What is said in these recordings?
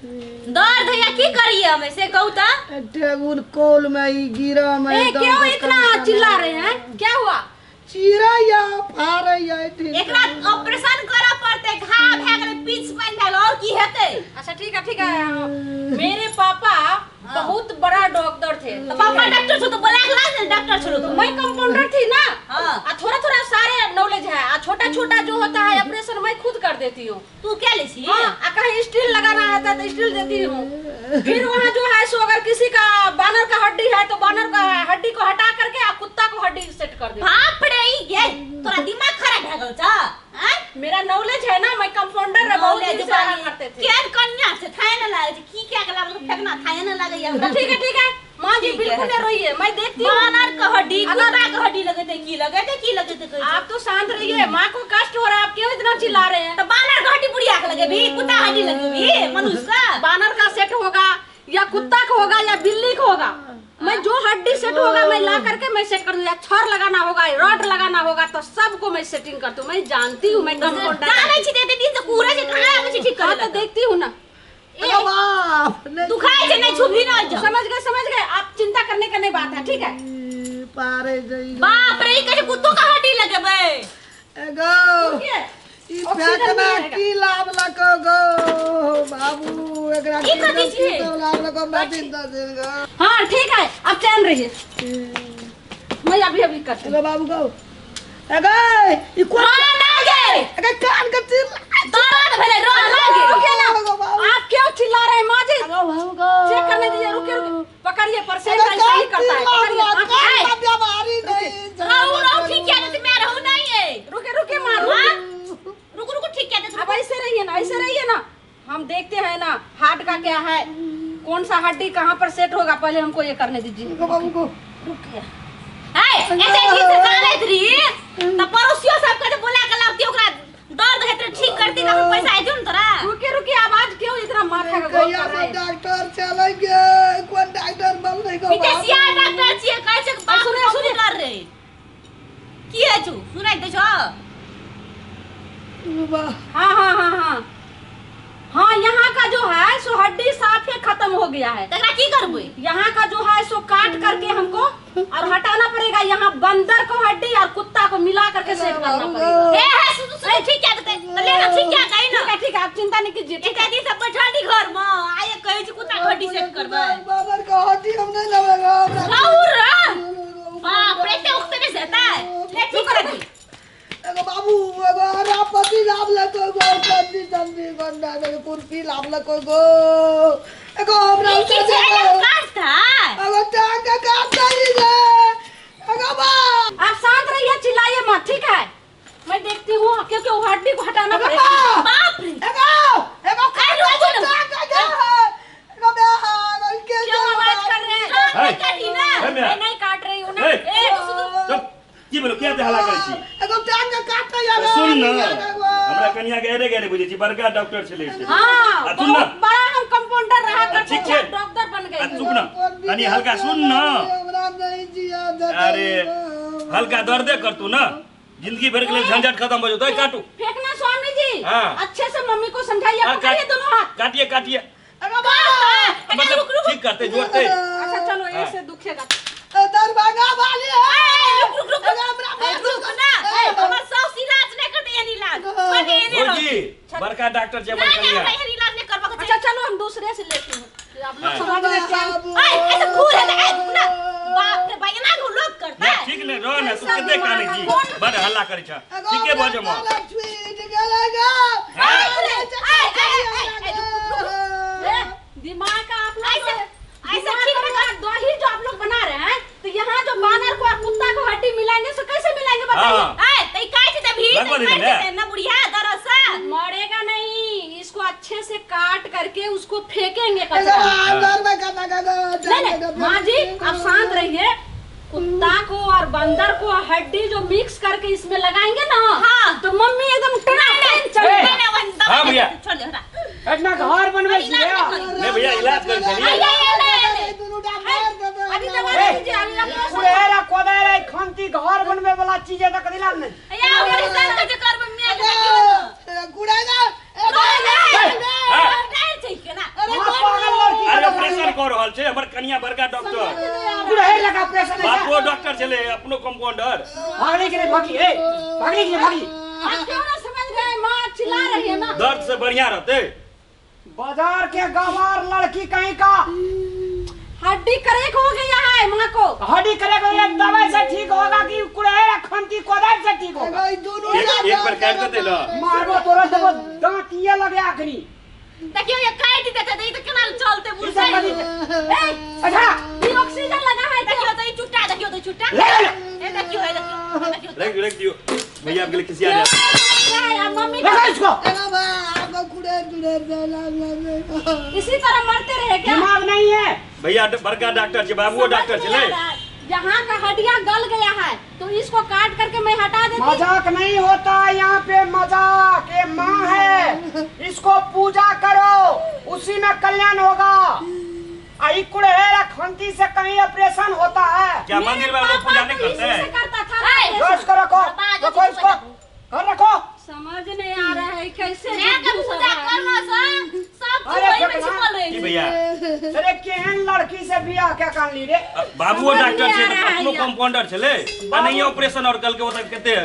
दर्द होइया की करिए हमें से कहू त टेबुल कोल में ई गिरा में ए, एकदम क्यों से इतना कनकना। चिल्ला रहे हैं, क्या हुआ? चिरैया फारैया ठीक। एकरा ऑपरेशन करऽ पड़तै, घाव भए गेलै, पीछ बनि गेल, और की हेतै? अच्छा ठीक है ठीक है। मेरे पापा बहुत बड़ा डॉक्टर थे। तऽ पापा डॉक्टर छौ तऽ बोला के ला ने डॉक्टर छौ तो मैं कंपाउंडर थी ना। हाँ। आ थोड़ा थोड़ा सारे नॉलेज है, आ छोटा छोटा जो होता है ऑपरेशन मैं खुद कर देती हूँ। तू क्या लै छी? हाँ, आ कहीं स्टील लगाना होता है तो स्टील देती हूँ। फिर वहाँ जो है सो अगर किसी का बानर का हड्डी है तो बानर का हड्डी को हटा करके आ कुत्ता को हड्डी सेट कर देती हूँ। बाप रे, ई गे तोरा दिमाग खराब भए गेल छ? आँय? मेरा नॉलेज है ना, मैं कंपाउंडर है, बहुत नॉलेज दिन से आया वाली। करते थे। केहन कन्या छै, थाहे न लागै छै की क्या के लागल फेकना, थाहे न लागैया हमरा। ठीक है ठीक है माँ जी, ठीक है। बिल्कुल नहीं रोइए, मैं देखती हूँ। बानर के हड्डी, कुत्ता के हड्डी लगेतै, की लगेतै, की लगेतै कहै छै। आप तो शांत रहिए, माँ को कष्ट हो रहा है, आप क्यों इतना चिल्ला रहे हैं? तऽ बानर के हड्डी बुढ़िया के लगेबी, कुत्ता के हड्डी लगेबी मनुष्य का? बानर का सेट होगा या कुत्ता का होगा या बिल्ली का होगा, मैं जो हड्डी सेट होगा मैं ला करके मैं सेट कर दूँ, या छड़ लगाना होगा, रॉड लगाना होगा, तो सबको मैं सेटिंग करती हूँ। मैं जानती हूँ, मैं कंपाउंडर। जानै छी तऽ एते दिन से कुरे छै, कहाँ आबै छै ठीक हाँ करै तो लए? देखती हूँ ना। अरे बाप नहीं दुखाइ छै, नहि छुबही न जा। समझ गए समझ गए, आप चिंता करने का नहीं बात है, ठीक है? ई पारे जई। बाप रे, ई कहै छै कुत्तो के हड्डी लगेबै। एगो रुकिए, ई ऑक्सीजन फेकना नहीं आएगा। की लाभ लको गो बाबू, एकरा ई कथी की छियै? सब लाभ लको मशीन दऽ देल गो। हाँ ठीक है, आप चैन रहिए, मैं अभी अभी करती हूँ। एगो बाबू गो, एगो ई कोन? रोना लागे। एगो कान के चिल दर्द भेलै, रोना लागे। रुकिए ना, एगो बाबू। आप क्यों चिल्ला रहे हैं माँ जी? एगो बाबू गो। चेक करने दीजिए, रुकिए रुकिए, पकड़िए, परसेंट एगो ऐसा ही कान करता है, चिल्ला पकड़िए। रहा, हाँ, कान ए, का बीमारी नहीं। रहू रहू, ठीक है तो मैं रहू नहीं है। रुके रुके माँ, रुकिए। रुको रुको, ठीक है तो। अब ऐसे रहिए ना, ऐसे रहिए ना, हम देखते हैं ना हार्ट का क्या है, कौन सा हड्डी कहाँ पर सेट होगा, पहले हमको ये करने दीजिए। एगो बाबू गो। रुकिए। है एते दिन से कानैत रही तऽ पड़ोसियो सब के बोला के लाबती, ओकरा दर्द हेतै ठीक करती तऽ पैसा आइ ने तोरा। रुकिए रुकिए, आवाज क्यों इतना माथा का गोल कहिया कर से रहे हैं? डॉक्टर चलेंगे, कोन डॉक्टर बनलै गो? विदेशिया डॉक्टर छियै, कहै छै कि बाप सुनिए, सुनिए। कंप्यूटर रे की है छौ, सुनाइ दै छौ? बाबू। हाँ हाँ हाँ हाँ हाँ, यहाँ का जो है सो हड्डी साफे खत्म हो गया है। तकरा की करबै? यहाँ का जो है सो काट करके हमको और हटाना पड़ेगा, यहाँ बंदर को हड्डी और कुत्ता को मिला करके सेट करना पड़ेगा। हे हे, सुन सुन, ठीक है तऽ ले ना, ठीक है कहि ना। ठीक है ठीक है, आप चिंता नहीं कीजिए, ठीक एते दिन से बैठल दी घर में, आइ कहै छै कुत्ता के हड्डी सेट करबै। बाबर के हड्डी हम नहीं लेबै गो हमरा। रहू रे, बाप रे, एते उखते नहि हेतै, ले ठीक कर दी। एगो बाबू, एगो अरापति लाभ लको गो, जल्दी जल्दी गंडा के कुर्सी लाभ लको गो, एगो हमरा ई की छै, एना काटतै? एगो टांग के काट दही गे, एगो बा। है। आप शांत रहिए, चिल्लाइए मत, ठीक है? मैं देखती हूँ, क्योंकि वो हड्डी को हटाना एगो पड़ेगा। बा। बाप रे, एगो एगो अरे रुकू ना। टांग के गे, एगो बे, एगो के क्यों आवाज कर रहे हैं? टांग के काटी ना। हे मैं म्या, नहीं काट रही हूँ ना। हे। ए, चुप, की भेलो, किया एते हल्ला करै छी? एगो टांग के काट दही। सुन न, हमरा कनिया के एरे गेरे बुझै छी, बड़का डॉक्टर छलै से। हाँ, आ सुन न। बहुत बड़ा हम कंपाउंडर रहा करते ठीक थे, छै। अब डॉक्टर बन आ गए। चुप न, कनी हल्का सुन न। हमरा नहीं जिया देतै। अरे हल्का दर्दे करतू न, जिंदगी भर के लेल झंझट खत्म हो जेतै। काटू फेंकना स्वामी जी। हाँ। अच्छे से मम्मी को समझाइए, हाँ, पकड़िए दोनों हाथ। काटिए काटिए। एगो बा। मतलब रुक, रुक। ठीक करते जोड़ते। अच्छा चलो, हाँ। ऐसे दुखेगा। दरभंगा वाली है। रुक रुक रुक, एगो हमरा ए, रुक ना, ए, हमर साउस इलाज नहि करतै, एहन इलाज छोड़ दे, एहने रहतै। भौजी, बड़का डॉक्टर छै हमर नहि नहि, कनिया। हमरा एहन इलाज नहि करबाक छै। अच्छा चलो, हम दूसरे से लेती हूँ, आप लोग हाँ। समझ रहे हैं। ऐ, ऐसे घूर है ऐ, रुक ना। बाप रे बा, एना घूर लोग करतै? नहीं, ठीक नहीं रह ना, तू कते कानै छी, बड़ हल्ला करै छ। ठीके बजै म। ऐ, ऐ, ऐ, ऐ, रुक, रुक, रुक। ए, दिमाग का आप लोग ऐसे- ऐसे दिमाग ठीक का रखा। दही जो आप लोग बना रहे हैं, तो यहाँ जो बानर को और कुत्ता को हड्डी मिलाएंगे तो कैसे मिलाएंगे बताइए? हाँ। ऐ, त ई काटि देबही, त लगबऽ ई देबै मरि ने। जेतै ना बुढ़िया दर्द से। मरेगा नहीं, इसको अच्छे से काट करके उसको फेंकेंगे कचरा में। नहीं नहीं माँ जी, आप शांत रहिए। कुत्ता को और बंदर को हड्डी जो मिक्स करके इसमें लगाएंगे ना, हाँ। तो मम्मी एकदम टनाटन चलेगा। नहीं, नहीं, वही दवा हाँ, भैया। छोड़ दे, हटा। एतना घर बनबै इलाज छियै। नहि करी। नहीं भैया, इलाज करै छलियै। ऐ, ऐ, ऐ, ऐ, ऐ। अभी दवा दे दीजिए, अभी आप कुड़हरि आ कोदारि आ खंती घर बनबै वाला चीज है तऽ कथी ला नहि? या ऑपरेशन के जे करबै मेघ देखियौ न। कुड़ाई नहीं, नहीं, हाँ। नहीं छै केना। हाँ। कह रहल छै हमर कनिया बड़का डॉक्टर कुड़हर लगा ऑपरेशन है बापो डॉक्टर छले अपनो कंपाउंडर भागने के लिए भागी ए भागने के लिए भागी। आप क्यों ना समझ रहे हैं माँ चिल्ला रही है ना। दर्द से बढ़िया रहते। बाजार के गंवार लड़की कहीं का हड्डी करेक हो गया है माँ को। हड्डी करेक हो गया दवाई से ठीक होगा कि कुड़हर खंती कोदार से ठीक होगा। एक बार काट देते ल मारबो तोरा देबो दांत ये लगे आखनी। देखियो ये काट देते त ई त केना चलते बुझै। ए अच्छा ये ऑक्सीजन लगा है। देखियो त ई चुट्टा देखियो त चुट्टा ले ले ए देखियो ए देखियो रख रख दियो भैया के लिए खिसिया जा मम्मी लगा इसको। एगो बा आगो कुड़ेर जुड़ेर दे लाल लाल इसी तरह मरते रहे क्या दिमाग नहीं है भैया। बड़का डॉक्टर छै बाबूओ डॉक्टर छै। यहाँ का हड्डियां गल गया है तो इसको काट करके मैं हटा देती। मजाक नहीं होता यहाँ पे मजाक। ये माँ है इसको पूजा करो उसी में कल्याण होगा। आई कुड़हर खंती से कहीं ऑपरेशन होता है क्या मंदिर में लोग पूजा नहीं करते हैं? करता था। इसको रखो रखो इसको घर रखो। समझ नहीं आ रहा है कैसे पूजा करना सब वही में छिपल रहे। की भैया अरे केहन लड़की से बियाह क्या कर ली रे। बाबूओ डॉक्टर छै त अपनो कंपाउंडर छले आ नहीं ऑपरेशन और कल के ओत कते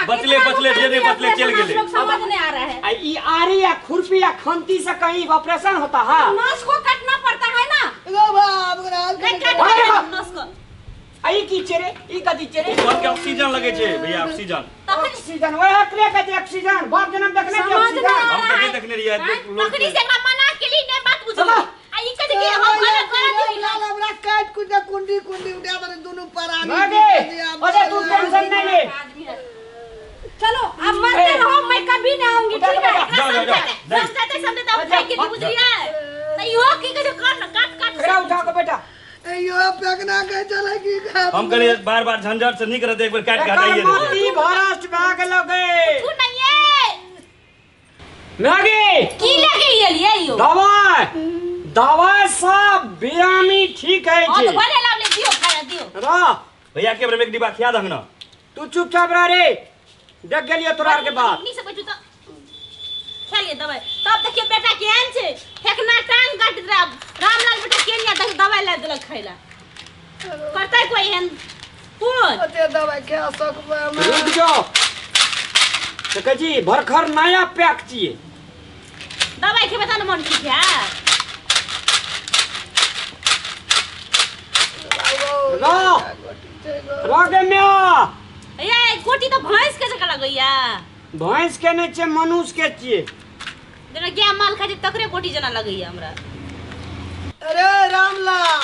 बचले बचले जे नहीं बचले चल गेले। समझ नहीं आ रहा है। आ ई आरी या खुरपी या खंती से कहीं ऑपरेशन होता है नस को काटना पड़ता है ना। एगो बाप रे नस को आई की चेरे ई कथी चेरे के ऑक्सीजन लगे छै भैया ऑक्सीजन ऑक्सीजन ओए हकरे के ऑक्सीजन बाप जन्म देखने के ऑक्सीजन हम त नहीं देखने रहिए तखनी से एकरा मना के लिए नहीं बात बुझलो। आ ई कथी के हम गलत करत लाल हमरा काट कुट कुंडी कुंडी उठा बने दोनों परानी। अरे तू टेंशन नहीं ले चलो आप मरते रहो मैं कभी नहीं आऊंगी ठीक है। समझते समझते आप फेंक के बुझलिए नहीं हो की के कर न काट काट एकरा उठा के बेटा अयो फेंकना के चलेगी। हम कहलिए बार बार झंझट से नहीं करते एक बार काट के हटाइए। मोती भरस्ट भाग लगे तू नहीं है लगे की लगे ये लिए यो दवाई दवाई सब बिरामी ठीक है हां तो भले लाव ले दियो खाया दियो रह भैया के बारे में एक डिब्बा खिया दहन ना। तू चुपचाप रह रे देख गेलियो तोरा के बात नी से बैठू त खा लिए दवाई तब देखियो बेटा केहन छै फेकना टांग काट दे रामलाल बेटा केनिया देख दवाई ला देलक खाइला करतै कोई एहन कोन ओते दवाई खा सकबै हम। रुक जाओ त कहै छी भरखर नया पैक छियै दवाई खेबै त न मन ठीक है। रह रह गे म्या ए गोटी त भैंस के जका लगैया। भैंस के नहीं छै मनुष्य के छियै जेना गाय माल खाइ छै तकरे गोटी जना लगैया हमरा। अरे रामलाल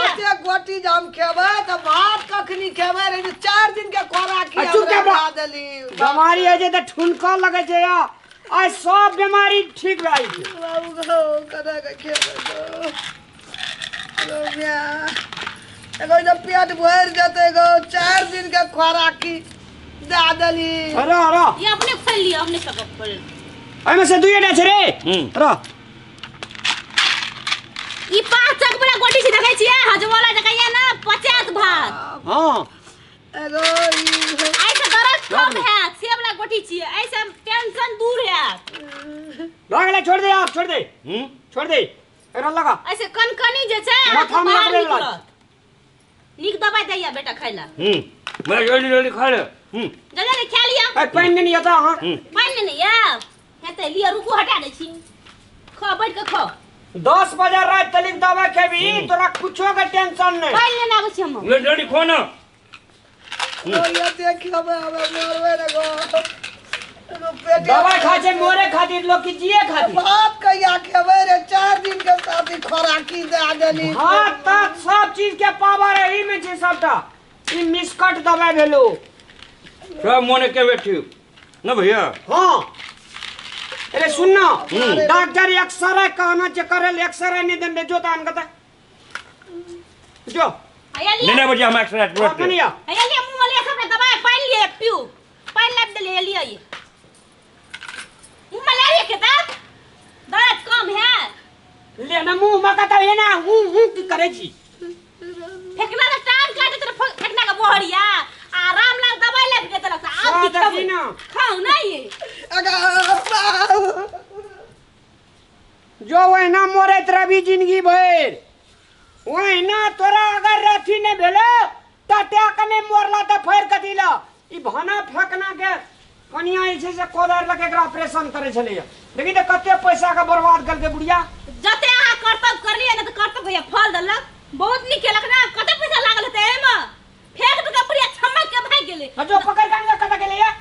अते गोटी जाम खेबै त भात कखनी खेबै रे 4 दिन के खोराकी हमरा देली। बीमारी है जे त ठुनका लगै छै या आइ सब बीमारी ठीक भए गेल। बाबू गो कना के खेबै गो म्या एगो जब पेट भरि जेतै गो 4 दिन के खोराकी दे देली। अरे अरे ये अपने खोल लिया अपने सब खोल एमे से दुइटा छै रे र ई 5 चक बड़ा गोटी छै देखै छियै हजमोला जका ये ना 50 भात। हां एगो ई ऐसे दर्द कम हैत से वाला गोटी छियै ऐसे टेंशन दूर हैत। लगा छोड़ दे आप छोड़ दे छोड़ दे एकरा लगा ऐसे कनकनी जे छै माथा में लगले लगा। नीक दवाई दैया बेटा खाइला। मैं जल्दी जल्दी खा ले। जल्दी जल्दी खा लिया। ए पानि नहीं आता। हां पानि नहीं या हेतै लिया रुकू हटा दै छी खा बैठ के खा। 10 बजे रात तलिक दवा खेबी तोरा कुछो के टेंशन नहीं। पानि लेने आबै छी हम। ले जल्दी खो ना। ओ ये देखियो हमें मरबे रे गो दवा खा छै मोरे खातिर लोग की जिए खातिर भात कहिया खेबै रे 4 दिन के साथी खोराकी दे देली। हां त सब चीज के पावर एही में छै सबटा। ई मिसकट दवा भेलो सब मोने के बैठी न भैया। हां अरे सुन ना डॉक्टर एक्सरे कहना चे करल एक्सरे नहीं देंगे जो तान कता जो नहीं नहीं भैया हम एक्सरे तुरंत नहीं आ हैया लिया मुंह वाले सब दवाई पानि लिए पीऊ पानि लाब देले लिया ये मुंह में ले के तब दर्द कम है ले ना मुंह में कता है ना हूं हूं की करे छी फेकना के टांग काटे तर फेकना के बोहरिया आ रामलाल दवाई लाब के देलक आब की खेबै खाऊ नहीं जो वहना मोरे रवि जिंदगी भर। ओहिना तोरा अगर अथी नहि भेलो तऽ अटैक नहि मरला तऽ फाड़ि कऽ दिला। ई भाना फेकना के कनिया जे छै से कोदारि लऽ के एकरा ऑपरेशन करै छलैया। देखी तऽ कते पैसा के बर्बाद केलकै बुढ़िया। जते अहाँ करतब करलियै ने तऽ करतब भैया फल देलक, बहुत नीक केलक ने। कते पैसा लागल हेतै एहिमे? फेक दऽ के बुढ़िया छमक के भागि गेलै। आ जो पकड़ के आनि।